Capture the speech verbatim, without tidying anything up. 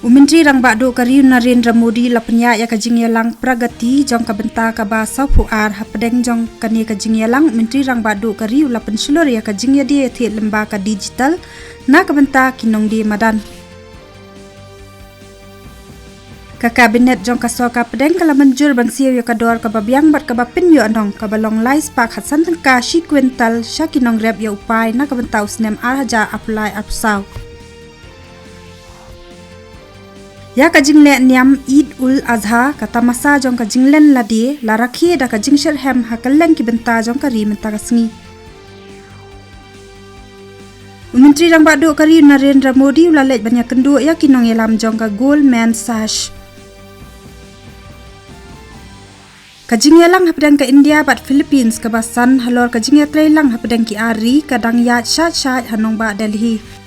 U Myntri Rangbah Duh ka ri u Narendra Modi u la pynïaid ïa ka jingïalang Pragati jong ka bynta kaba sawphew ar. Hapdeng jong kane ka jingïalang, u Myntri Rangbah Duh ka ri u la pynshlur ïa ka jingïadie ïathied lyngba ka digital na ka bynta ki nongdie madan. Ka Cabinet jong ka Sorkar Pdeng ka la mynjur ban siew ïa ka dor kaba biang bad kaba pynïohnong, kaba long lai spah khatsan tyngka shi kwintal sha ki nongrep ïa u paai na ka bynta u snem ar hajar arphew lai arphew saw. Ïa ka jingleh niam Eid ul Adha, ka tamasa jong ka jinglen lade, la rakhe da ka jingshyrhem ha kylleng ki bynta jong ka ri mynta ka sngi. U Myntri Rangbah Duh ka ri u Narendra Modi u la leit ban ïakynduh ïa ki nongïalam jong ka Goldman Sachs. Ka jingïalang hapdeng ka India bad Philippines kaba san halor ka jingïatreilang hapdeng ki ar ri ka dang ïaid shait shait ha nongbah Delhi.